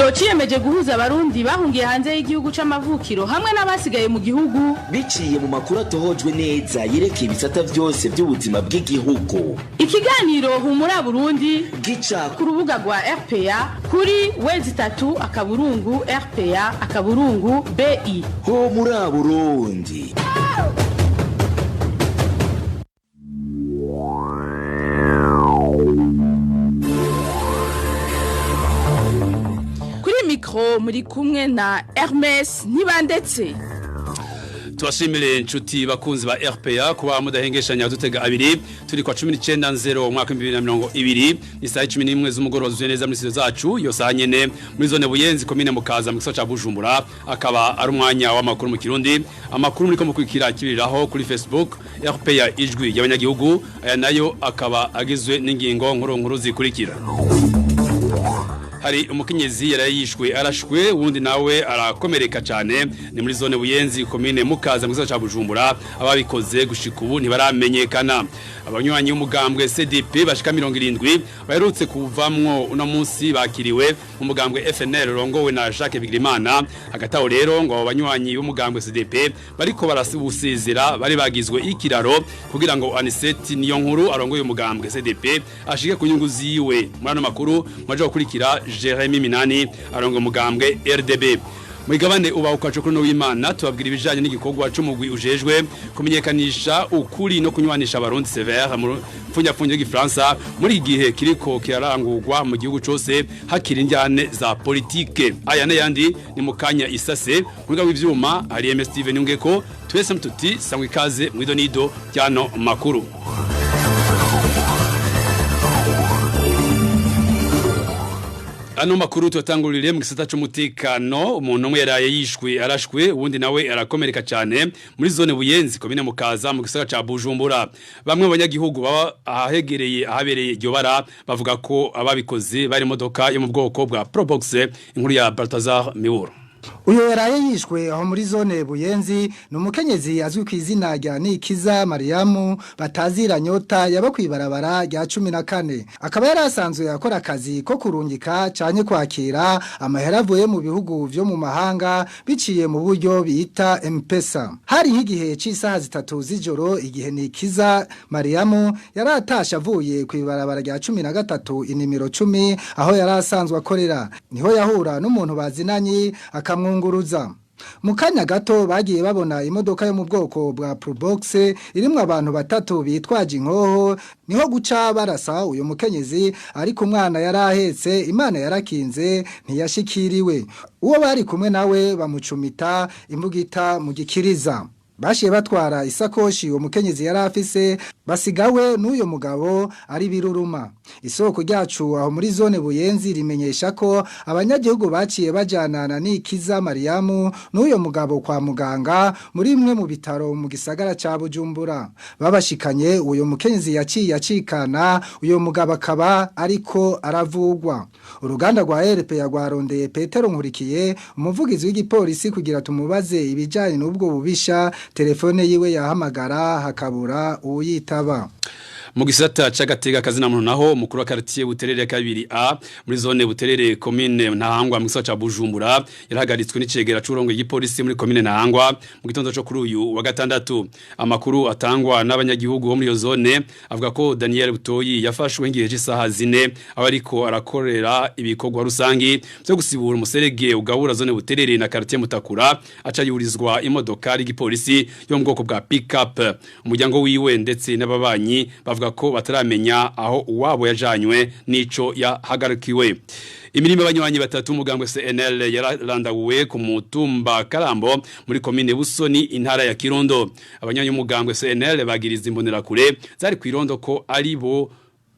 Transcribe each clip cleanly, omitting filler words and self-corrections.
Ikiganiro ciyemeje guhuza abarundi bahungiye hanze y'igihugu c'amavukiro hamwe n'abasigaye mu gihugu biciye mu makuru atohojwe neza yerekeye ibisata vyose by'ubuzima bw'igihugu. Ikiganiro Humura Burundi gica ku rubuga rwa RPA kuri w3.rpa.bi. Humura Burundi. Kuri mikro muri kumwe na Hermes Ntibandetse. Tubashimire inshuti bakunzi ba RPA kuba mudahengeshanya dutega abiri. Turi kwa 19:00 umwaka 2020, ni saa 11 z'umugoroba zuzuye neza muri studio zacu. Iyo saa nyene muri zone Buyenzi, komine Mukaza, mu gisagara ca Bujumbura, akaba ari umwanya w'amakuru mu Kirundi. Amakuru muriko mukurikira kibiriraho kuri Facebook RPA Ijwi y'Abanyagihugu. Aya nayo akaba agizwe n'ingingo nkuru nkuru zikurikira: Hari umukenyezi yarayishwe arashwe, wundi nawe arakomereka cyane, ni muri zone Buyenzi, komine Mukaza, mu gisagara ca Bujumbura. Ababikoze gushika ubu ntibaramenyekana. Abanywanyi b'umugambwe CDP bashika 70 baherutse kuvamwo uno munsi bakiriwe mu mugambwe FNL rongowe na Jacques Bigirimana. Hagati aho rero ngo abo banywanyi b'umugambwe CDP bariko barasubusizira bari bagizwe ikiraro kugira ngo Aniseti niyo nkuru arongoye umugambwe CDP ashike ku nyungu ziwe. Muri ano makuru mwaje gukurikira Jeremy Minani arongo mugambwe RDB. Mwigabane uba ukaco kuri w'Imana, tubabwira ibijanye n'igikorwa c'umugwi ujejwe kumenyekanisha ukuri no kunywanisha abarundi, sévère mu mfunyafunyo y'igifaransa, muri iki gihe kiriko kirarangurwa mu gihugu cose hakiri injyane za politike. Aya n'ayandi ni mu kanya isase. Muga w'ivyuma hari MS Steven Nyungeko. Twese mututi sangwa ikaze mwidonido ryano makuru. Ano makuru tuyatangurire mu gisata c'umutekano. Umuntu umwe yaraye yishwe arashwe, uwundi nawe arakomereka cyane muri zone Buyenzi, komine Mukaza, mu gisagara ca Bujumbura. Bamwe mu banyagihugu baba ahahegereye ahabereye iryo bara bavuga ko ababikoze bari modoka yo mu bwoko bwa Probox. Inkuru ya Balthazar Miwuro. Uyo yaraye yishwe aho muri zone Buyenzi ni umukenyezi azwi ku izina rya Nikiza Mariamu batazira Nyota, yaba kwibarabara rya 14. Akaba yari asanzwe akora akazi ko kurungika canke kwakira amahera avuye mu bihugu vyo mu mahanga biciye mu buryo bita M-Pesa. Hari nk'igihe c'isaha 3 z'ijoro igihe Nikiza Mariamu yari atashe avuye kwibarabara rya 13 inimero 10 aho yari asanzwe akorera, niho yahura n'umuntu bazinanye akamwunguruza. Mu kanya gato bagiye babona imodoka yo mu bwoko bwa Probox irimwo abantu batatu bitwaje inkoho, niho guca barasa uyu mukenyezi, ariko umwana yari ahetse Imana yarakinze ntiyashikiriwe. Uwo bari kumwe nawe bamucumita imbugita mu gikiriza. Bashiye batwara isakoshi uwo mukenyezi yari afise, basigawe n'uyo mugabo ari biruruma. Isoko ryacu aho muri zone Buyenzi rimenyesha ko abanyagihugu baciye bajana na Nikiza Mariamu n'uyo mugabo kwa muganga muri imwe mu bitaro mu gisagara ca Bujumbura. Babashikanye uyo mukenyezi yaciye acikana, uyo mugabo akaba ariko aravugwa. Uruganda rwa RPA rwarondeye Petero Nkurikiye, umuvugizi w'igipolisi, kugira tumubaze ibijanye n'ubwo bubisha. Telefone yiwe yahamagara hakabura uwuyitaba. Mu gisata c'agateka kazina muntu naho, umukuru wa quartier Buterere kabiri A muri zone Buterere, commune Ntahangwa, mu gisata ca Bujumbura, yarahagaritswe n'icegera c'urongo igipolisi muri commune Ntahangwa mu gitondo co kuri uyu wa gatandatu. Amakuru atangwa n'abanyagihugu bo muri iyo zone avuga ko Daniel Butoyi yafashwe nk'igihe c'isaha 4 aba ariko arakorera ibikorwa rusangi byo gusibura umuserege ugabura zone Buterere na quartier Mutakura, aca yurizwa imodoka y'igipolisi yo mu bwoko bwa pick-up. Umuryango wiwe ndetse n'ababanyi bavuga ko bataramenya aho uwabo yajanywe n'ico yahagarikiwe. Imirimo y'abanywanyi batatu umugambwe CNL yararandaguwe ku mutumba Karambo muri komine Busoni, intara ya Kirundo. Abanywanyi umugambwe CNL bagiriza imbonerakure zari kwirondo ko ari bo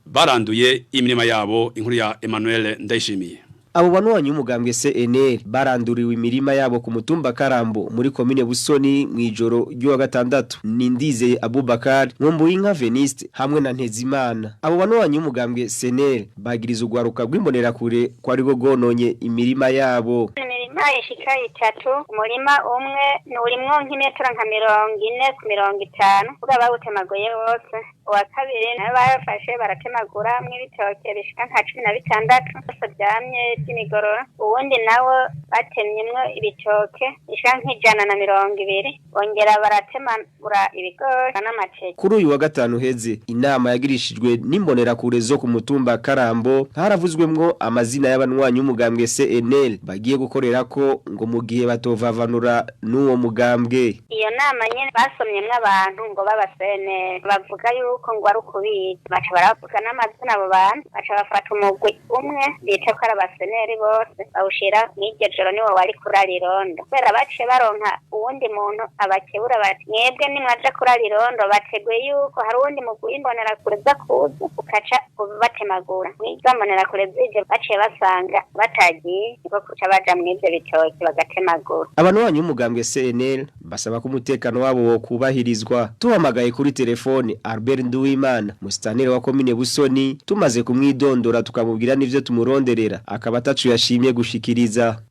baranduye imirima yabo. Inkuru ya Emmanuel Ndayishimiye. Abo banwanyi umugambwe CNL baranduriwe imirima yabo ku mutumba Karambo muri komine Busoni mwijoro ry'uwa gatandatu. Ni Ndizeye Abubakar, Nkumbuyinka Veniste hamwe na Ntezimana. Abo banwanyi umugambwe CNL bagiriza ugwaruka rw'imbonera kure ko ari gononye imirima yabo. Imirima ishika itatu, umurima umwe ni urimwo nk'imetero nka 40 ku 50, kuga bawutemaguye wose. Uwa kabiri nawe barafashe baratemagura mw'ibitoke bishika nka 16 byose byamye by'imigorora. Uwundi nawe batemyemwo ibitoke bishika nk'120, bongera baratemagura ibigori n'amateke. Kuri uyu wa gatanu heze inama yagirishijwe n'imbonerakure zo ku mutumba Karambo haravuzwemwo amazina y'abanywanyi umugambwe CNL bagiye gukorera ko ngo mu gihe batovavanura n'uwo mugambwe. Iyo nama nyene basomyemwo abantu ngo baba CNL bavuga yuko ngo ari ukubita, baca baravuga n'amazina abo bantu, baca bafata umugwi umwe bita ko ari abaseneri bose bawushira mw'iryo joro niwo wari kurara irondo, kubera baciye baronka uwundi muntu abakebura bati mwebwe nimwaja kurara irondo bateguye yuko hari uwundi mugwi w'imbonerakure uza kuza ukaca batemagura. Mw'izo mbonerakure zije baciye basanga batagiye, niko kuca baja mw'ivyo bitoki bagatemagura. Abanywanyi umugambwe CNL basaba ko umutekano wabo wo kubahirizwa. Tuhamagaye kuri telefone Albert Nduwimana, mustaneri wa komine Busoni, tumaze kumwidondora tukamubwira n'ivyo tumuronderera, akaba atacu yashimye gushikiriza.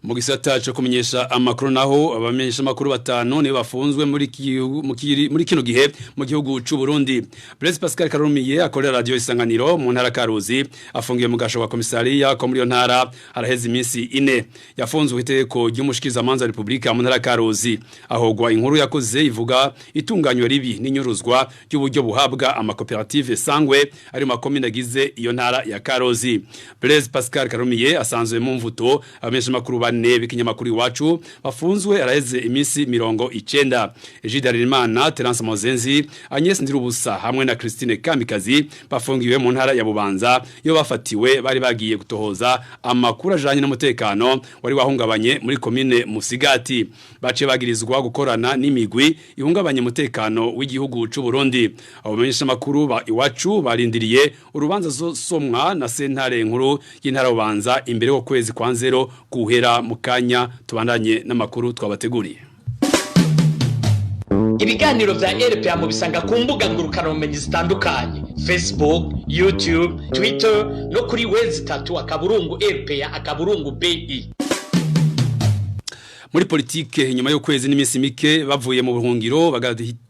Mu gisata cyo kumenyesha amakuru naho abamenyesha amakuru batanu nibo bafunzwe muri kino gihe mu gihugu c'u Burundi. Blaise Pascal Karumiye akorera radio Isanganiro mu ntara Karuzi afungiye mu gasho wa komisariya ko muri yo ntara haraheze iminsi ine. Yafunzwe itegeko ry'umushikiriza manza Republika mu ntara Karuzi ahogwa inkuru yakoze ivuga itunganywa ribi n'inyuruzwa ry'uburyo buhabwa amakoperative sangwe ari makomine agize iyo ntara ya Karuzi. Blaise Pascal Karumiye asanzwe mu mvuto abamenyesha amakuru bane b'ikinyamakuru Iwacu bafunzwe araheze iminsi 90. Egide Harerimana, Terence Mozenzi, Agnes Ndirubusa hamwe na Christine Kamikazi bafungiwe mu ntara ya Bubanza iyo bafatiwe bari bagiye gutohoza amakuru ajanye n'umutekano wari wahungabanye muri komine Musigati. Baciye bagirizwa gukorana n'imigwi ihungabanye umutekano w'igihugu c'u Burundi. Abo bamenyesha makuru ba Iwacu barindiriye urubanza zosomwa na sentare nkuru y'intara Bubanza imbere yo kwezi kwa nzero kuhera mukanya. Tubandanye n'amakuru twabateguriye. Ibiganiro vya RPA mubisanga ku mbuga ngurukanabumenyi zitandukanye: Facebook, YouTube, Twitter no kuri www.rpa.bi. Muri politike inyuma y'ukwezi n'iminsi mike bavuye mu buhungiro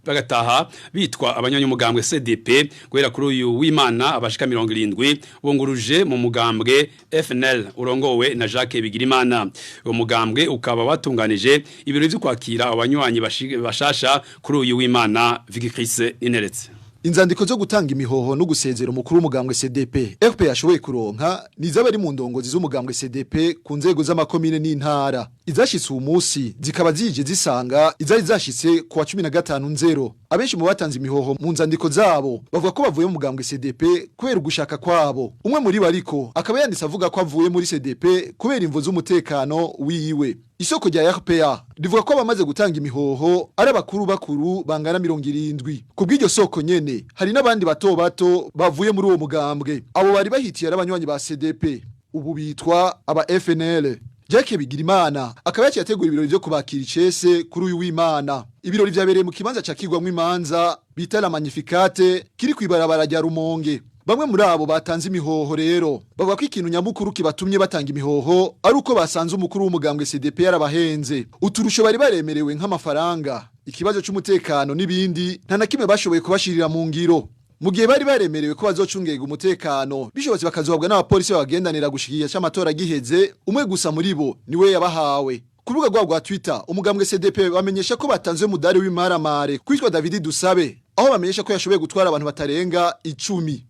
bagataha bitwa abanywanyi umugambwe CDP guhera kuri uyu w'Imana abashika 70 bunguruje mu mugambwe FNL urongowe na Jacques Bigirimana. Uwo mugambwe ukaba watunganije ibirori byo kwakira abanywanyi bashasha kuri uyu w'Imana. Vicky Chris Ineretse. Inzandiko zo gutanga imihoho no gusezera umukuru w'umugambwe CDP FP yashoboye kuronka nizaba ari mu ndongozi z'umugambwe CDP ku nzego z'amakomine n'intara. Izashitse uyu munsi zikaba zije zisanga izari zashitse ku wa 15/0. Abenshi mu batanze imihoho mu nzandiko zabo bavuga ko bavuye mu mugambwe CDP kubera ugushaka kwabo. Umwe muri bo ariko akaba yanditse avuga ko avuye muri CDP kubera imvo z'umutekano wiwe. Isoko rya RPA rivuga ko abamaze gutanga imihoho ari abakuru bakuru bangana 70. Kubw'iryo soko nyene hari n'abandi bato bato bavuye muri uwo mugambwe. Abo bari bahitiye ari abanywanyi ba CDP ubu bitwa aba FNL. Jacques Bigirimana akaba yaciye ategura ibirori byo kubakira icese kuri uyu w'Imana. Ibirori vyabereye mu kibanza cakigwamwo imanza bita La Magnificate kiri kwibarabara rya Rumonge. Bamwe muri abo batanze imihoho rero bavuga ko ikintu nyamukuru kibatumye batanga imihoho ari uko basanze umukuru w'umugambwe CDP yarabahenze. Uturusho bari baremerewe nk'amafaranga, ikibazo c'umutekano n'ibindi nta na kimwe bashoboye kubashirira mu ngiro. Mu gihe bari baremerewe ko bazocungega umutekano bishobotse bakazohabwa n'abapolisi babagendanira gushikiye c'amatora giheze, umwe gusa muri bo niwe yabahawe. Ku rubuga rwabo rwa Twitter umugambwe CDP bamenyesha ko batanze umudari w'imaramare kwitwa David Dusabe, aho bamenyesha ko yashoboye gutwara abantu batarenga 10.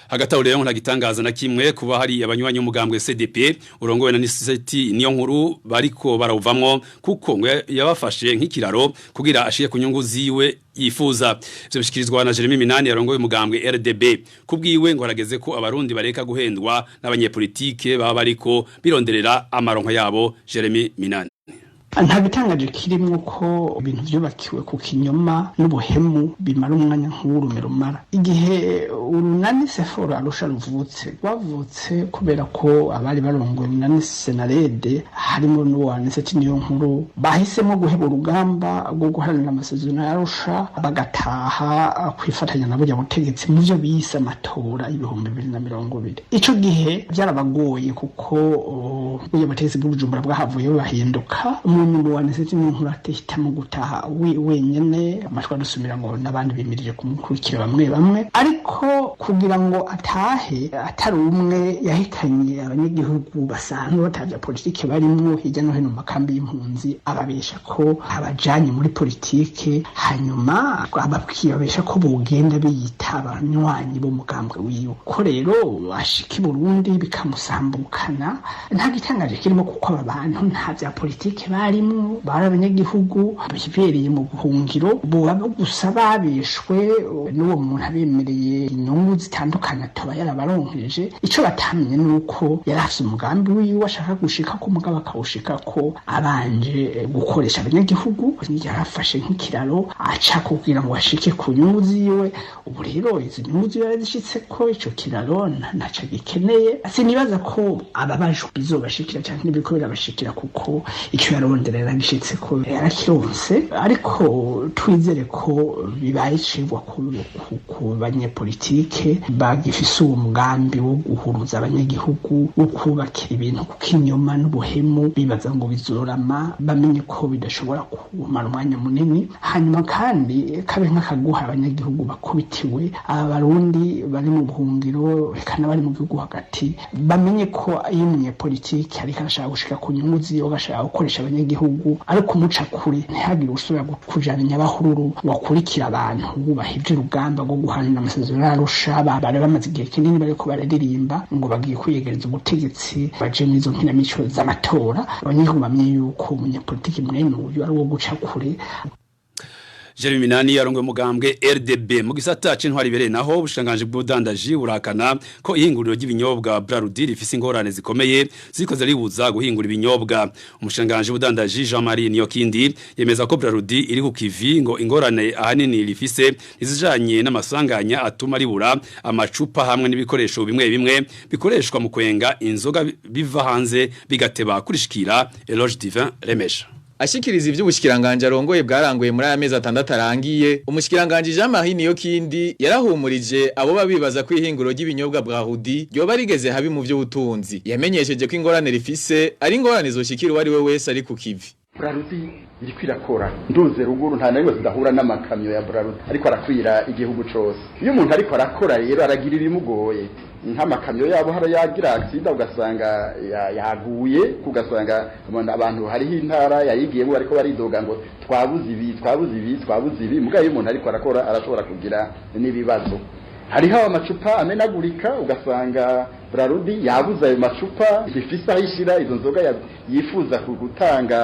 Hagati aho rero ntagitangaza na kimwe kuba hari abanywanyi umugambwe CDP urongowe na Niseti niyo nkuru bariko barawuvamwo kuko ngo yabafashe nk'ikiraro kugira ashiye ku nyungu ziwe yifuza. Ivyo bishikirizwa na Jeremy Minani yarongoye umugambwe RDB. Kubwiwe ngo harageze ko abarundi bareka guhendwa n'abanyepolitike baba bariko bironderera amaronko yabo. Jeremy Minani: Nta bitangaje kirimwo ko ibintu vyubakiwe ku kinyoma n'ubuhemu bimara umwanya nk'urume rumara. Igihe urunani Seforo Arusha ruvutse, rwavutse kubera ko abari barongoye urunani Senarede harimo n'uwa Anicet Niyonkuru bahisemo guheba urugamba rwo guharanira amasezerano ya Arusha, bagataha kwifatanya na burya butegetsi mu vyo bise amatora y'2020. Ico gihe vyarabagoye kuko burya butegetsi bw'Ubujumbura bwahavuye bubahinduka. Mu nyuma wa Anicet Niyonkuru atahitamo gutaha wenyene, amajwi adusumira ngo n'abandi bimirije kumukurikira bamwe bamwe, ariko kugira ngo atahe atari umwe yahitanye abanyagihugu basanzwe batavya politike barimwo hirya no hino mu makambi y'impunzi, ababesha ko abajanye muri politike, hanyuma ababesha ko bogenda biyita abanywanyi b'umugambwe wiwe, ko rero ashika i Burundi bikamusambukana. Nta gitangaje kirimo, kuko aba bantu nta vya politike barimwo, bari abanyagihugu bibereye mu buhungiro, boba gusa babeshwe n'uwo muntu abemereye inyungu zitandukanye ataba yarabaronkeje. Ico batamenye ni uko yari afise umugambi wiwe ashaka gushika ko, mugabo akawushika ko abanje gukoresha abanyagihugu. Yarafashe nk'ikiraro aca kugira ngo ashike ku nyungu ziwe. Ubu rero izo nyungu ziwe yarazishitse ko, ico kiraro ntaco gikeneye. Sinibaza ko ababajwe bizobashikira canke n'ibiriko birabashikira, kuko ico yarondera yaragishitse ko, yarakironse. Ariko twizere ko bibaye icigwa ku banyepolitike bagifise uwo mugambi wo guhuruza abanyagihugu, wo kubakira ibintu kuko inyoma n'ubuhemu, bibaza ngo bizorama, bamenye ko bidashobora kumara umwanya munini. Hanyuma kandi kabe nk'akaguha abanyagihugu bakubitiwe, aba Barundi bari mu buhungiro eka n'abari mu gihugu hagati, bamenye ko iyo umunyepolitike ariko arashaka gushika ku nyungu ziwe, agashaka gukoresha abanyagihugu, ariko umuca kure, ntihagire usubira kujana nyabahururu ngo akurikire abantu bahevye urugamba rwo guhanira amasezerano y'Arusha. Bari bamaze igihe kinini bariko bararirimba ngo bagiye kwiyegereza ubutegetsi, baje n'izo nkinamico z'amatora. Abanyagihugu bamenye yuko umunyepolitike mwene uyu ari uwo guca kure. Jeremy Minani arongoye umugambwe RDB. Mu gisata c'intwari ibereye naho, ubushanganje bw'ubudandaji burakana ko ihinguriro ry'ibinyobwa Brarudi rifise ingorane zikomeye zikoze ribuza guhingura ibinyobwa. Umushanganje w'ubudandaji Jean-Marie Niyokindi yemeza ko Brarudi iri ku kivi, ngo ingorane ahanini rifise izijanye n'amasanganya atuma ribura amacupa hamwe n'ibikoresho bimwe bimwe bikoreshwa mu kwenga inzoga biva hanze bigateba kurishikira. Eloge Divin Remesha. Ashikiriza ivy'ubushikiranganje arongoye bwaranguye muri aya mezi 6 arangiye, umushikiranganje Jean Marie Niyokindi yarahumurije abo babibaza ko ihinguro ry'ibinyobwa Brarudi ryoba rigeze habi mu vy'ubutunzi. Yamenyesheje ko ingorane rifise ari ingorane zoshikira uwari we wese ari ku kivi. Brarudi iriko irakora, nduze ruguru nta na rimwe zidahura n'amakamyo ya Brarudi ariko arakwira igihugu cose. Iyo umuntu ariko arakora rero aragira ibimugoye, nk'amakamyo yabo hara yagira accident, ugasanga yaguye, ugasanga abantu hariho intara yayigiyemo ariko baridoga ngo twabuze ibi, twabuze ibi, twabuze ibi. Mugabo iyo umuntu ariko arakora arashobora kugira n'ibibazo. Hariho amacupa amenagurika, ugasanga Brarudi yabuze ayo macupa, ifise aho ishira izo nzoga yifuza gutanga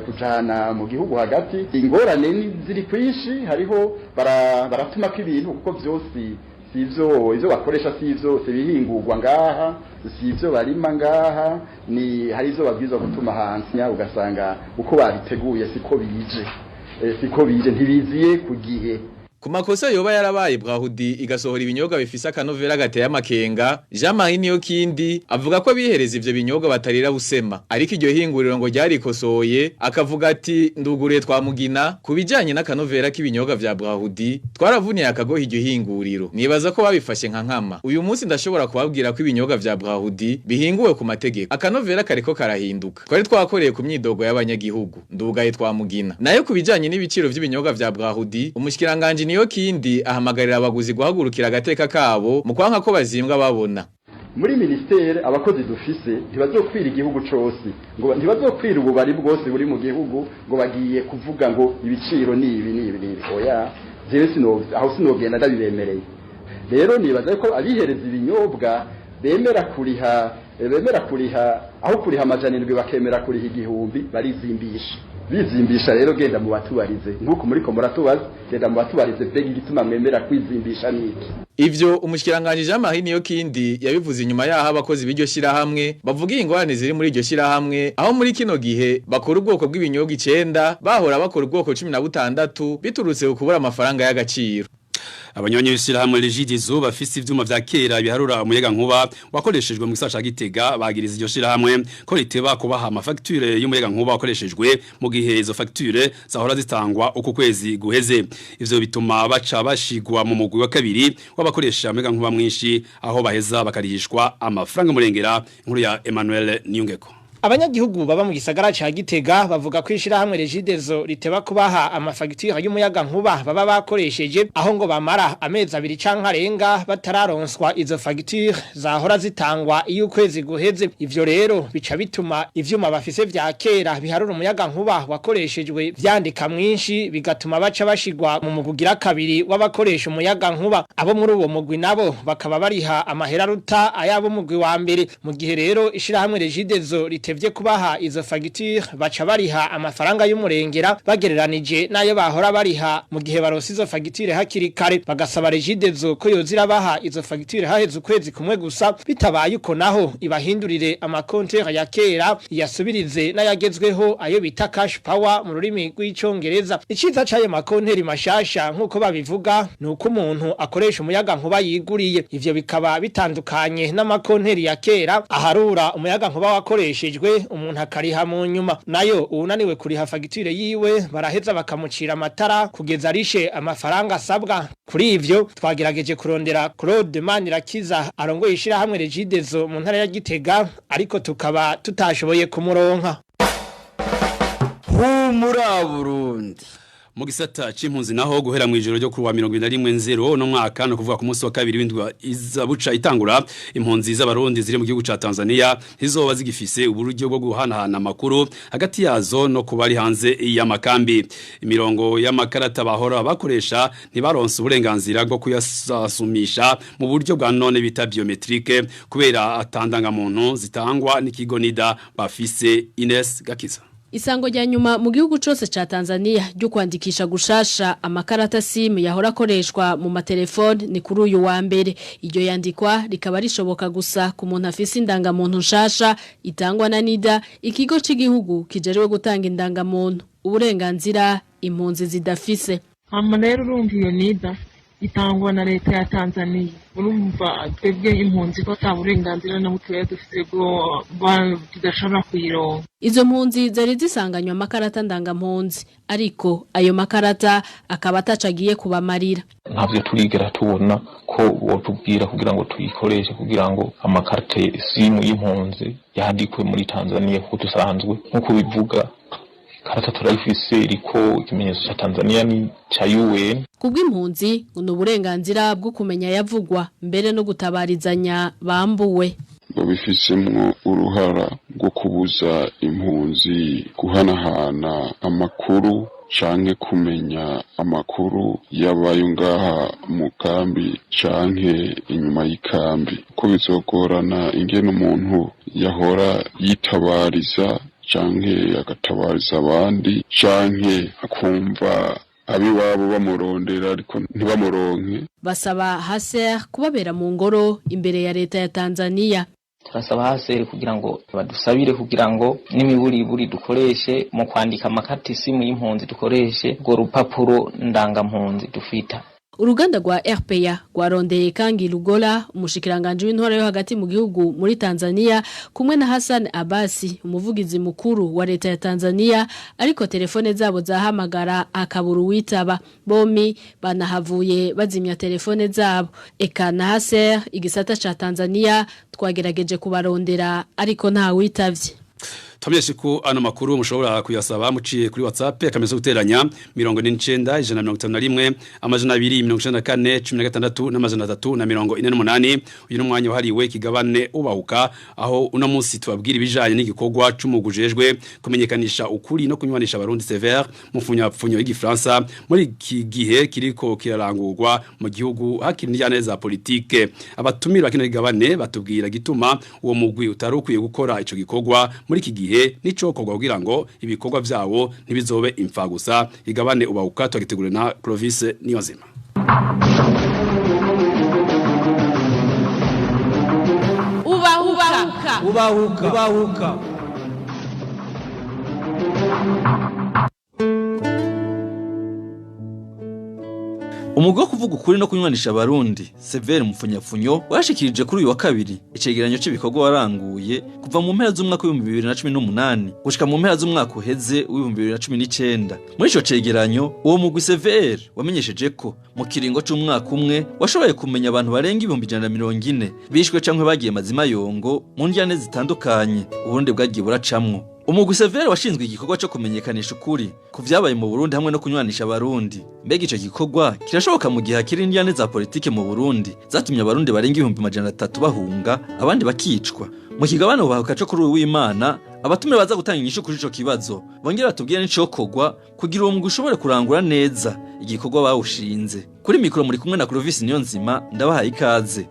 kujana mu gihugu hagati. Ingorane ziri kwinshi, hariho baratuma ko ibintu, kuko vyose sivyo ivyo bakoresha, sivyo bihingurwa ngaha, sivyo barima ngaha, ni hari ivyo babwirizwa gutuma hanze, ugasanga uko babiteguye siko bije, ntibiziye ku gihe. Ku makosa yoba yarabaye Brarudi igasohora ibinyobwa bifise akanovera gateye amakenga, Jean Marie Niyokindi avuga ko bihereza ivyo binyobwa batarira busema, ariko iryo hinguriro ngo ryarikosoye. Akavuga ati: "Nduguriye twamugina ku bijanye n'akanovera k'ibinyobwa vya Brarudi, twaravuniye akagoha iryo hinguriro, nibaza ko babifashe nka nkama. Uyu munsi ndashobora kubabwira ko ibinyobwa vya Brarudi bihinguwe ku mategeko, akanovera kariko karahinduka, twari twakoreye ku myidogo y'abanyagihugu, ndugaye twamugina." Nayo ku bijanye n'ibiciro vy'ibinyobwa vya Brarudi, umushikiranganje Niyokindi ahamagarira abaguzi guhagurukira agateka kabo mu kwanka ko bazimbwa babona. Muri ministere abakozi dufise ntibazokwira igihugu cose, ngo ntibazokwira ububari bwose buri mu gihugu ngo bagiye kuvuga ngo ibiciro ni ibi ni ibi ni ibi. Oya, jewe sino aho sinogenda ndabibemereye. Rero nibaza ko abihereza ibinyobwa bemera kuriha, aho kuriha 700 bakemera kuriha 1000, barizimbisha, bizimbisha. Rero genda mu batubarize, nkuko muri ko muratubaza, genda mu batubarize mbega igituma mwemera kwizimbisha niki? Ivyo umushikiranganje Jean Marie Niyokindi yabivuze inyuma yaho abakozi b'iryo shirahamwe bavuga ingorane ziri muri iryo shirahamwe, aho muri kino gihe bakora ubwoko bw'ibinyobwa 9, bahora bakora ubwoko 16, biturutse ku kubura amafaranga y'agaciro. Abanywanyi b'ishirahamwe Regideso bafise ivyuma vya kera biharura umuyaga nkuba wakoreshejwe mu gisagara ca Gitega bagiriza iryo shirahamwe ko riteba kubaha amafacture y'umuyaga nkuba wakoreshejwe, mu gihe izo facture zahora zitangwa uko kwezi guheze. Ivyo bituma baca bashigwa mu mugwi wa kabiri w'abakoresha umuyaga nkuba mwinshi, aho baheza bakarihishwa amafaranga murengera. Inkuru ya Emmanuel Niyungeko. Abanyagihugu baba mu gisagara ca Gitega bavuga ko ishirahamwe Regideso riteba kubaha amafagitire y'umuyaga nkuba baba bakoresheje, aho ngo bamara amezi abiri canke arenga batararonswa izo fagitire zahora zitangwa iyo ukwezi guheze. Ivyo rero bica bituma ivyuma bafise vya kera biharura umuyaga nkuba wakoreshejwe vyandika mwinshi, bigatuma baca bashigwa mu mugugira kabiri w'abakoresha umuyaga nkuba. Abo muri uwo mugwi nabo bakaba bariha amahera ruta ayabo mugwi wa mbere. Mu gihe rero ishirahamwe Regideso ritevye kubaha izo fagitire, baca bariha amafaranga y'umurengera bagereranije nayo bahora bariha mu gihe baronse izo fagitire hakiri kare. Bagasaba Regideso ko yozira baha izo fagitire haheze ukwezi kumwe gusa, bitabaye uko naho ibahindurire amakontere ya kera iyasubirize n'ayagezweho, ayo bita cash power mu rurimi rw'icongereza. Iciza c'ayo makonteri mashasha nk'uko babivuga ni uko umuntu akoresha umuyaga nkuba yiguriye. Ivyo bikaba bitandukanye n'amakonteri ya kera aharura umuyaga nkuba wakoreshejwe umuntu akariha mu nyuma. Nayo uwunaniwe kuriha fagitire yiwe baraheza bakamucira amatara kugeza arishe amafaranga asabwa. Kuri ivyo twagerageje kurondera Claude Manirakiza arongoye ishirahamwe Regideso mu ntara ya Gitega, ariko tukaba tutashoboye kumuronka. Humura Burundi. Mu gisata c'impunzi naho, guhera mu ijoro ryo kuwa 21 no mwaka, no kuvuga ku munsi wa kabiri w'indwi izabuca itangura, impunzi z'abarundi ziri mu gihugu ca Tanzania ntizoba zigifise uburyo bwo guhanahana amakuru hagati yazo no kubari hanze y'amakambi. Imirongo y'amakarata bahora bakoresha ntibaronse uburenganzira bwo kuyasumisha mu buryo bwa none bita biometrique, kubera atandanga muntu zitangwa n'ikigo NIDA bafise. Ines Gakiza. Isango rya nyuma mu gihugu cose ca Tanzania ryo kwandikisha gushasha amakarata SIM yahora akoreshwa mu matelefone ni kuri uyu wa mbere. Iryo yandikwa rikaba rishoboka gusa ku muntu afise indangamuntu nshasha itangwa na NIDA, ikigo c'igihugu kijejwe gutanga indangamuntu, uburenganzira impunzi zidafise. Hama rero urumva iyo NIDA itangwa na leta ya Tanzania, urumva twebwe impunzi ko ata burenganzira na butoya dufise bwo tudashobora kuyironka. Izo mpunzi zari zisanganywe amakarata ndangampunzi, ariko ayo makarata akaba atacagiye kubamarira. Ntabyo turigera tubona ko botubwira kugira ngo tuyikoreshe, kugira ngo amakarite simu y'impunzi yandikwe muri Tanzania, kuko dusanzwe nk'uko bivuga karata turayifise iriko ikimenyetso ca Tanzania ni ca UN. Kubw'impunzi ngo ni uburenganzira bwo kumenya yavugwa mbere no gutabarizanya bambuwe. Ngo bifisemwo uruhara rwo kubuza impunzi guhanahana amakuru canke kumenya amakuru yabaye ngaha mu kambi canke inyuma y'ikambi, ko bizogorana ingene umuntu yahora yitabariza canke agatabariza abandi canke akumva abiwabo bamurondera ariko ntibamuronke. Basaba HCR kubabera mu ngoro imbere ya leta ya Tanzania. Turasaba HCR kugira ngo badusabire kugira ngo n'imiburiburi dukoreshe mu kwandika amakarita simu y'impunzi dukoreshe urwo rupapuro ndangampunzi dufita. Uruganda rwa RPA rwarondeye Kangi Lugola, umushikiranganje w'intwaro yo hagati mu gihugu muri Tanzania, kumwe na Hassan Abasi, umuvugizi mukuru wa leta ya Tanzania, ariko telefone zabo zahamagara akabura uwitaba. Bomi banahavuye bazimya telefone zabo. Eka na HCR igisata ca Tanzania twagerageje kubarondera ariko nta witavye. Tubamenyeshe ko ano makuru mushobora kuyasaba muciye kuri WhatsApp akameze guteranya 49 151 294 16 n'amajana 348. Uyu ni umwanya wahariwe ikigabane ubahuka, aho uno munsi tubabwira ibijanye n'igikorwa c'umugujejwe kumenyekanisha ukuri no kunywanisha abarundi, CVR mu funyapfunyo y'igifaransa, muri iki gihe kiriko kirarangurwa mu gihugu hakiri n'ijyane za politike. Abatumira kino kigabane batubwira gituma uwo mugwi utari ukwiye gukora ico gikorwa muri iki gihe nicokorwa kugira ngo ibikorwa vyawo ntibizobe imfa gusa. Igabane ubahuka twagitegure na Clovis Niyonzima. Ubahuka. Ubahuka. Ubahuka. Umugwi wo kuvuga ukuri no kunywanisha abarundi Severe Mupfunyapfunyo washikirije kuri uyu wa kabiri icegeranyo c'ibikorwa waranguye kuva mu mpera z'umwaka w'ibihumbi 2018 gushika mu mpera z'umwaka uheze w'ibihumbi 2019. Muri ico cegeranyo uwo mugwi Severe wamenyesheje ko mu kiringo c'umwaka umwe washoboye kumenya abantu barenga 140 bishwe canke bagiye mazima yongo mu ndyane zitandukanye Uburundi bwagiye buracamwo. Umugwi Severe washinzwe igikorwa cyo kumenyekanisha ukuri ku vyabaye mu Burundi hamwe no kunywanisha abarundi. Mbega ico gikorwa kirashoboka mu gihe hakiri indyane za politike mu Burundi zatumye abarundi barenga 300,000 bahunga abandi bakicwa? Mu kigabane ubahuka co kuri uyu w'Imana abatumire baza gutanga inyishu kuri ico kibazo bongera batubwire n'icokorwa kugira uwo mugwi ushobore kurangura neza igikorwa bawushinze. Kuri mikoro muri kumwe na Clovis Niyonzima, ndabahaye ikaze.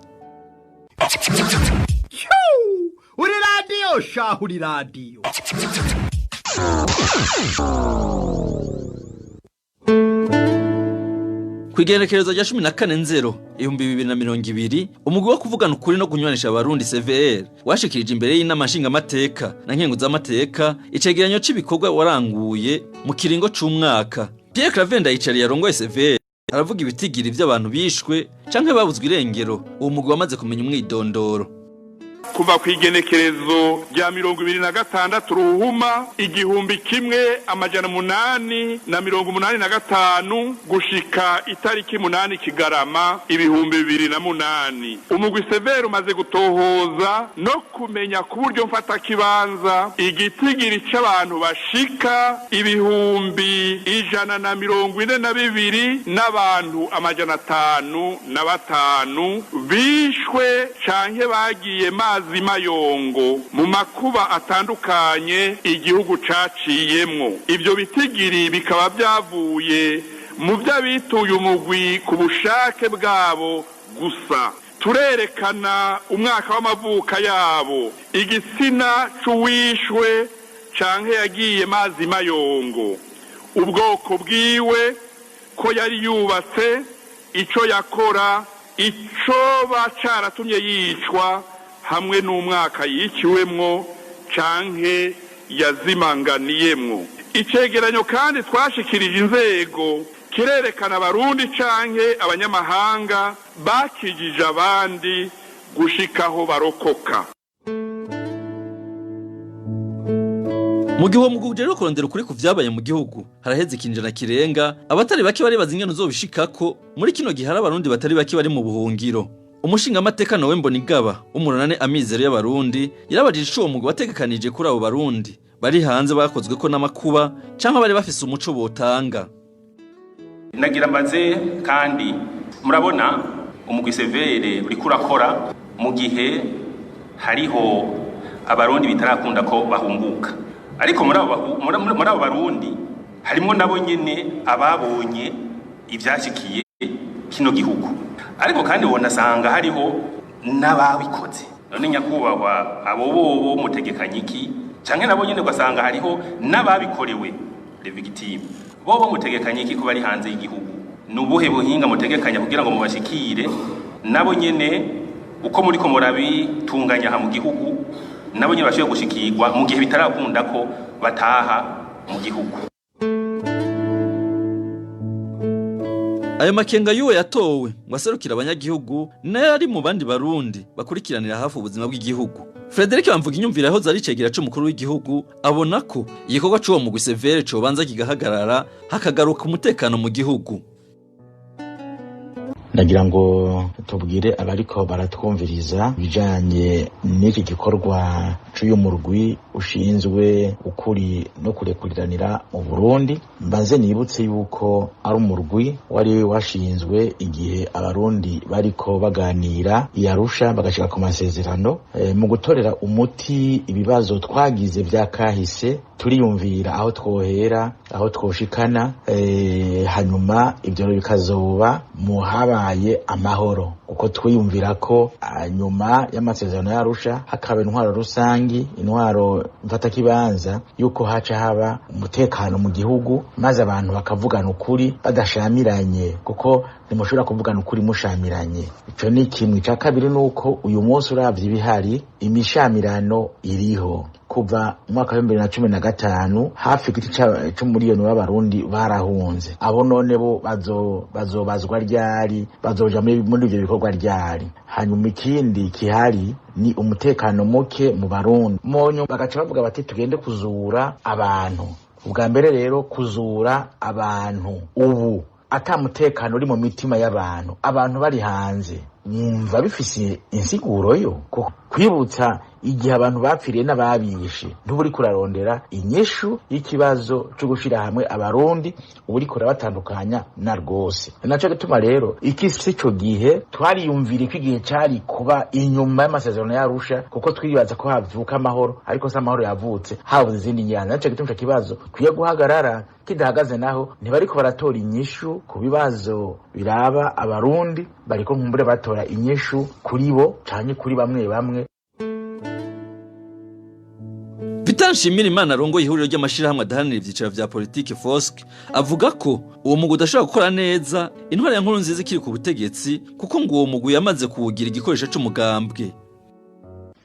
Uri radiyo shahu, uri radiyo. Kw'igenekerezo rya 14 nzero 2020 umugwi wo kuvugana ukuri no kunywanisha abarundi CVR washikirije imbere y'inama nshingamateka na nkenguzamateka icegeranyo c'ibikorwa waranguye mu kiringo c'umwaka. Pierre Claver Ndayicariye yarongoye CVR aravuga ibitigiri vy'abantu bishwe canke babuzwe irengero uwo mugwi wamaze kumenya umwidondoro. Kuva ku igenekerezo rya 26 ruhuma 1885 gushika itariki 8 Kigarama 2008, umugwi Severe umaze gutohoza no kumenya ku buryo mfata kibanza igitigiri c'abantu bashika 142,500 n'abantu 505 bishwe canke bagiye mazi mayongo mu makuba atandukanye igihugu caciyemwo. Ivyo bitigiri bikaba byavuye mu by'abituye umugwi ku bushake bwabo gusa. Turerekana umwaka w'amavuka yabo, igitsina c'uwishwe canke yagiye mazi mayongo, ubwoko bwiwe, ko yari yubatse, ico yakora, icoba caratumye yicwa, hamwe n'umwaka yiciwemwo canke yazimanganiyemwo. Icegeranyo kandi twashikirije inzego kirerekana abarundi canke abanyamahanga bakijije abandi gushikaho barokoka. Mu gihe uwo mugwi ujejwe kurondera ukuri ku vyabaye mu gihugu haraheze ikinjana kirenga, abatari bake baribaza ingene uzobishikako muri kino gihe hari abarundi batari bake bari mu buhungiro. Umushingamateka Nowe Mbonigaba w'umunani Amizero y'Abarundi yarabajije ico uwo mugwi wategekanije kuri abo barundi bari hanze bakozwe ko n'amakuba canke bari bafise umuco botanga. Nagira mbaze kandi murabona umugwi Severe uriko urakora mu gihe hariho abarundi bitarakunda ko bahunguka, ariko muri abo barundi harimwo nabo nyene ababonye ivyashikiye kino gihugu, ariko kandi wonasanga hariho n'ababikoze. None nyakubahwa abo bobo mutegekanye iki? Canke nabo nyene ugasanga hariho n'ababikorewe les victimes, bobo mutegekanye iki ko bari hanze y'igihugu? Nubuhe buhinga mutegekanya kugira ngo mubashikire nabo nyene uko muriko murabitunganya aha mu gihugu, nabo nyene bashoboye gushikirwa mu gihe bitarakunda ko bataha mu gihugu? Ayo makenga y'uwo yatowe ngo aserukire abanyagihugu nayo ari mu bandi barundi bakurikiranira hafi ubuzima bw'igihugu. Frederic Bamvuga inyumvira yahoze ari icegera c'umukuru w'igihugu abona ko igikorwa c'uwo mugwi Severe cobanza kigahagarara hakagaruka umutekano mu gihugu. Ndagira ngo tubwire abariko baratwumviriza ibijanye n'iki gikorwa c'uyu murwi ushinzwe ukuri no kurekuriranira mu Burundi. Mbanze nibutse yuko ari umurwi wari washinzwe igihe abarundi bariko baganira i Arusha bagashika ku masezerano mu gutorera umuti ibibazo twagize vya kahise. Turiyumvira aho twohera, aho twoshikana, hanyuma ivyo bikazoba mu habaye amahoro, kuko twiyumvira ko nyuma y'amasezerano y'Arusha hakaba intwaro rusangi, intwaro mfatakibanza, yuko haca haba umutekano mu gihugu, maze abantu bakavugana ukuri badashamiranye, kuko ntimushobora kuvugana ukuri mushamiranye. Ico ni kimwe. Ica kabiri nuko uyu munsi uravye ibihari, imishamirano iriho. Kuva mu mwaka wa 2015 hafi igiti c'umuriyoni w'abarundi barahunze. Abo none bo bazobazwa ryari? Bazoja muri ivyo bikorwa ryari? Hanyuma ikindi kihari ni umutekano muke mu Barundi. Monyo bagaca bavuga bati tugende kuzura abantu. Ubwa mbere rero kuzura abantu ubu ata mutekano uri mu mitima y'abantu, abantu bari hanze, mwumva bifise insiguro yo kwibutsa igihe abantu bapfiriye n'ababishe. Ntuburi kurarondera inyishu y'ikibazo cyo gushira hamwe abarundi, uburi kurabatandukanya na rwose. Naco gituma rero iki si cyo gihe twariyumvira ko igihe cari kuba inyuma y'amasezerano y'Arusha, kuko twibaza ko havuka amahoro, ariko se amahoro yavutse habuze izindi njyana. Naco gituma ico kibazo kwiye guhagarara. Kidahagaze naho ntibariko baratora inyishu ku bibazo biraba abarundi, bariko nkumbure batora inyishu kuri bo canke kuri bamwe bamwe. Vital Nshimirimana arongoye ihuriro ry'amashirahamwe adaharanira ivyicaro vya politike FOSC avuga ko uwo mugwi udashobora gukora neza intwaro ya Nkurunziza ikiri ku butegetsi, kuko ngo uwo mugwi yamaze kuwugira igikoresho c'umugambwe.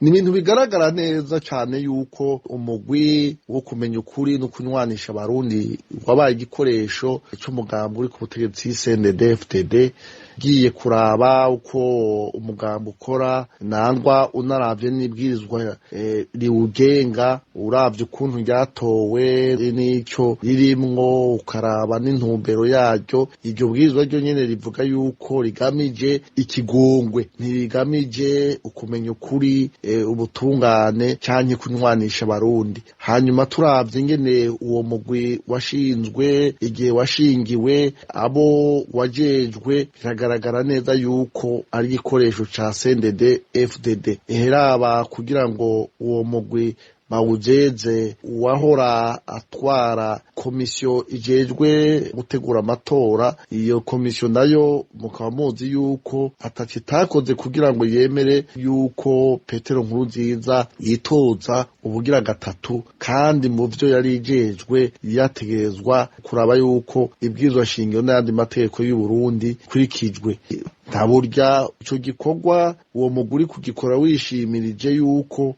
Ni ibintu bigaragara neza cyane yuko umugwi wo kumenya ukuri no kunywanisha abarundi wabaye igikoresho c'umugambi uri ku butegetsi CNDD-FDD. Giye kuraba uko umugambi ukora, nangwa unaravye n'ibwirizwa riwugenga, uravye ukuntu ryatowe n'ico ririmwo, ukaraba n'intumbero yaryo. Iryo bwirizwa ryo nyene rivuga yuko rigamije ikigongwe, ntirigamije ukumenya ukuri, ubutungane canke kunywanisha abarundi. Hanyuma turavye ingene uwo mugwi washinzwe, igihe washingiwe, abo wajejwe, biragaragara neza yuko ari igikoresho ca CNDD FDD. Eheraba kugira ngo uwo mugwi bawujeze uwahora atwara komisiyo ijejwe gutegura amatora, iyo komisiyo nayo mukaba muzi yuko ataco itakoze kugira ngo yemere yuko Petero Nkurunziza yitoza ubugira gatatu, kandi mu vyo yari ijejwe yategerezwa kuraba yuko ibwirizwa shingiro n'ayandi mategeko y'u Burundi kurikijwe. Nta burya ico gikorwa uwo muguri kugikora wishimirije yuko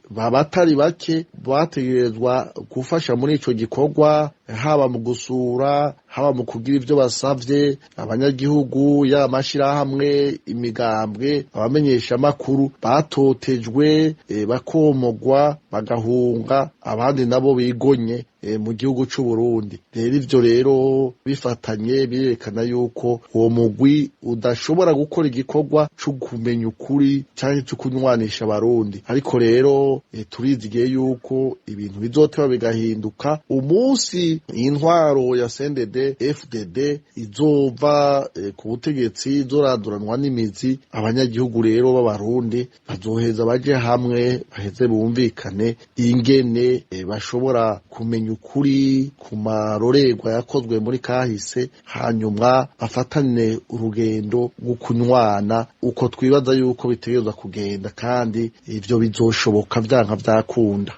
babatari bake bategerezwa gufasha muri ico gikorwa, haba mu gusura, haba mu kugira ivyo basavye abanyagihugu, yaba amashirahamwe, imigambwe, abamenyesha amakuru batotejwe, bakomogwa, bagahunga, abandi nabo bigonye mu gihugu c'u Burundi. Rero ivyo rero bifatanye birerekana yuko uwo mugwi udashobora gukora igikorwa co kumenya ukuri canke co kunywanisha abarundi. Ariko rero turizigiye yuko ibintu bizoteba bigahinduka umunsi intwaro ya CNDD FDD izova ku butegetsi, izoranduranwa n'imizi. Abanyagihugu rero b'abarundi bazoheza baje hamwe, baheze bumvikane ingene bashobora kumenya ukuri ku marorerwa yakozwe muri kahise, hanyuma bafatane urugendo rwo kunywana uko twibaza yuko bitegerezwa kugenda, kandi ivyo bizoshoboka vyanka vyakunda.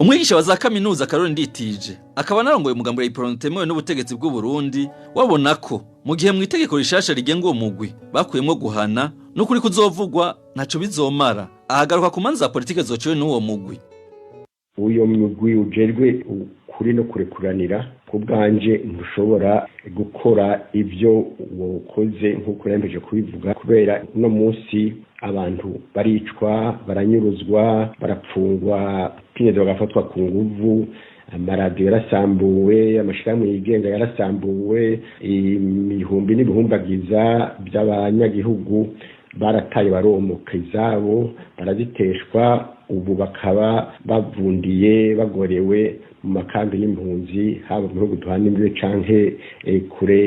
Umwigisha wa za kaminuza Karoli Nditije akaba narongoye umugambi wa Iprona utemewe n'ubutegetsi bw'u Burundi, wabona ko mu gihe mu itegeko rishasha rigenga uwo mugwi bakuyemwo guhana n'ukuri kuzovugwa ntaco bizomara. Ahagaruka ku manza za politike zociwe n'uwo mugwi. Uyo mugwi ujejwe ukuri no kurekuranira, ku bwanje ntushobora gukora ivyo wokoze nk'uko nempeje kubivuga, kubera uno munsi abantu baricwa, baranyuruzwa, barapfungwa, pinyezo bagafatwa ku nguvu, amaradiyo yarasambuwe, amashirahamwe yigenga yarasambuwe, ibihumbi n'ibihumbagiza by'abanyagihugu barataye, baromoka izabo, baraziteshwa, ubu bakaba bavundiye bagorewe mu makambi y'impunzi, haba mu bihugu duhana imbibe canke kure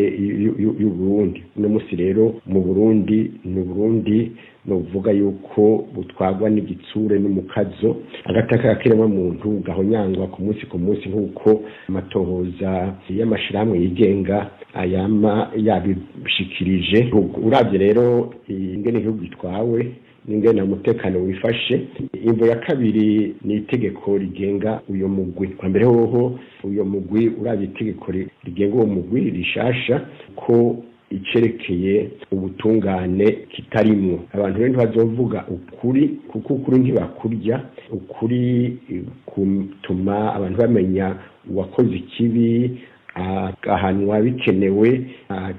y'u Burundi. Uno musi rero mu Burundi ni Burundi novuga yuko butwagwa n'igitsure n'umukazo, agataka kakiremwa muntu gahonyangwa ku munsi ku munsi, nk'uko amatohoza y'amashirahamwe yigenga ayama yabishikirije. Uravye rero ingene igihugu gitwawe n'ingene umutekano wifashe. Imvo ya kabiri ni itegeko rigenga uyo mugwi. Kwa mbere hoho uyo mugwi, uravye itegeko rigenga uwo mugwi rishasha, ko icerekeye ubutungane kitarimwo. Abantu rero ntibazovuga ukuri, kuko ukuri ntibakurya. Ukuri kutuma abantu bamenya uwakoze ikibi agahanwa bikenewe,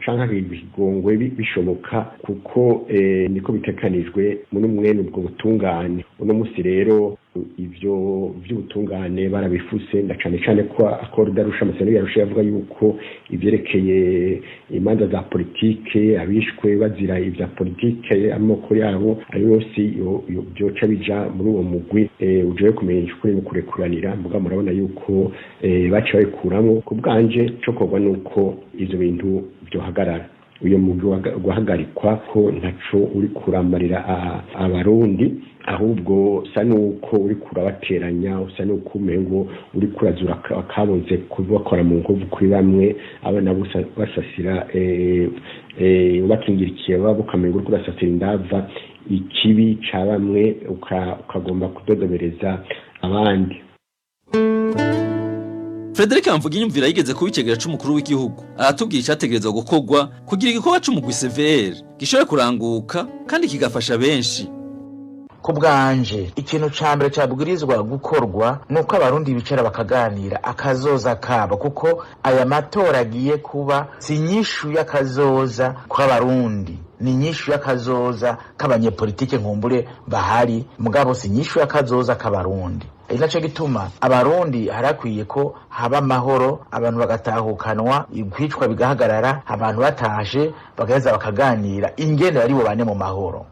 canke ikigongwe bishoboka, kuko niko bitekanijwe muri mwene ubwo butungane. Uno musi rero ivyo vy'ubutungane barabifuse, na cane cane ko accord d'Arusha, amasezerano y'Arusha yavuga yuko ivyerekeye imanza za politike, abishwe bazira ivya politike, amoko yabo ari yose byoca bija muri uwo mugwi uje kumenya ukuri no kurekuranira. Muga murabona yuko baca babikuramwo. Ku bwanje cokorwa nuko ivyo bintu vyohagarara, uyo mugwi guhagarikwa, ko ntaco uri kuramarira Abarundi, ahubwo usa nuko uri kurabateranya, usa nuko umengo uri kurazura akaboze kubakora mu nkovu kuri bamwe, abana basasira bakingirikiye babo, ukamengo uri kurasasira indava ikibi ca bamwe, ukagomba kudodobereza abandi. Frederic Mvuginyumvira yigeze kuba icegera c'umukuru w'igihugu, aratubwira icategerezwa gukorwa kugira igikorwa c'umugwi CVR gishobore kuranguka kandi kigafasha benshi. Ku bwanje, ikintu ca mbere cabwirizwa gukorwa nuko Abarundi bicara bakaganira akazoza kabo, kuko aya matora agiye kuba si inyishu y'akazoza kw'Abarundi, ni inyishu y'akazoza k'abanyepolitike nkumbure bahari, mugabo si inyishu y'akazoza k'Abarundi. Ari naco gituma Abarundi harakwiye ko haba amahoro, abantu bagatahukanwa, kwicwa bigahagarara, abantu batashe bagaheza bakaganira ingene bari bubane mu mahoro.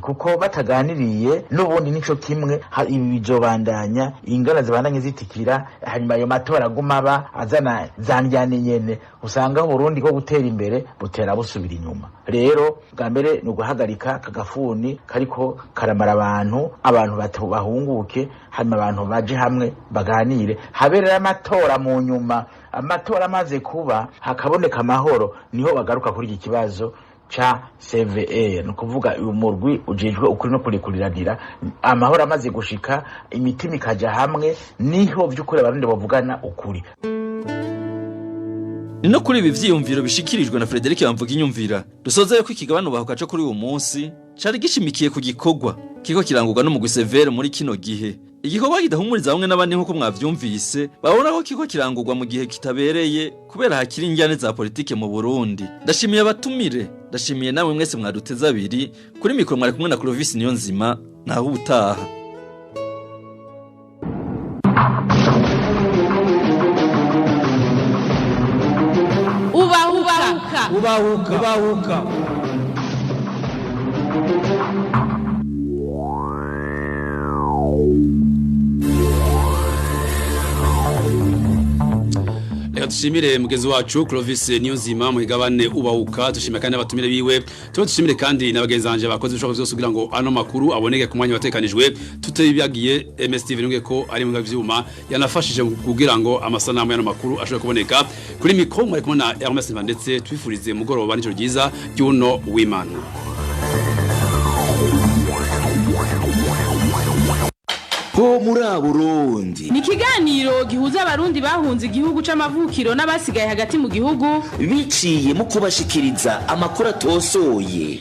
Kuko bataganiriye n'ubundi nico kimwe, ibi bizobandanya, ingana zibandanye zitikira, hanyuma ayo matora aguma aba azana za ndyane nyene, usanga Burundi ko gutera imbere butera busubira inyuma. Rero bwa mbere ni uguhagarika kagafuni kariko karamara abantu, abantu bahunguke, hanyuma abantu baje hamwe baganire, haberera amatora. Mu nyuma amatora amaze kuba hakaboneka amahoro, niho bagaruka kuri iki kibazo ca CVR, ni ukuvuga uyu murwi ujejwe ukuri no kurekuriranira. Amahoro amaze gushika, imitima ikaja hamwe, niho vy'ukuri Abarundi bavugana ukuri. Ni no kuri ibi vyiyumviro bishikirijwe na Frederic Bamvuginyumvira dusoza yuko ikigabane bahuka co kuri uyu munsi cari gishimikiye ku gikorwa kiriko kirangurwa n'umugwi CVR muri kino gihe, igikorwa kidahumuriza bamwe n'abandi nk'uko mwavyumvise, babona ko kiriko kirangurwa mu gihe kitabereye kubera hakiri injyane za politike mu Burundi. Ndashimiye abatumire, ndashimiye namwe mwese mwaduteze abiri. Kuri mikoro mwari kumwe na Clovis Niyonzima. Naho ubutaha. Ubahuka, ubahuka, ubahuka. Reka dushimire mugenzi wacu Clovis Niyonzima mu migabane Ubahuka, dushimire kandi abatumire biwe, tuba dushimire kandi n'abagenzi banje bakoze ibishoboka byose kugira ngo ano makuru aboneke ku mwanya watekanijwe. Tutabibagiye MS TV nubwo ko ari mu vyuma yanafashije kugira ngo amasanamu y'ano makuru ashobore kuboneka. Kuri mikro mwari kumwe na Hermes ndetse twifurize mugoroba n'ijoro ryiza ry'uno w'Imana. Ho muri Burundi ni ikiganiro gihuza Abarundi bahunze igihugu c'amavukiro n'abasigaye hagati mu gihugu, biciye mu kubashikiriza amakuru atosoye.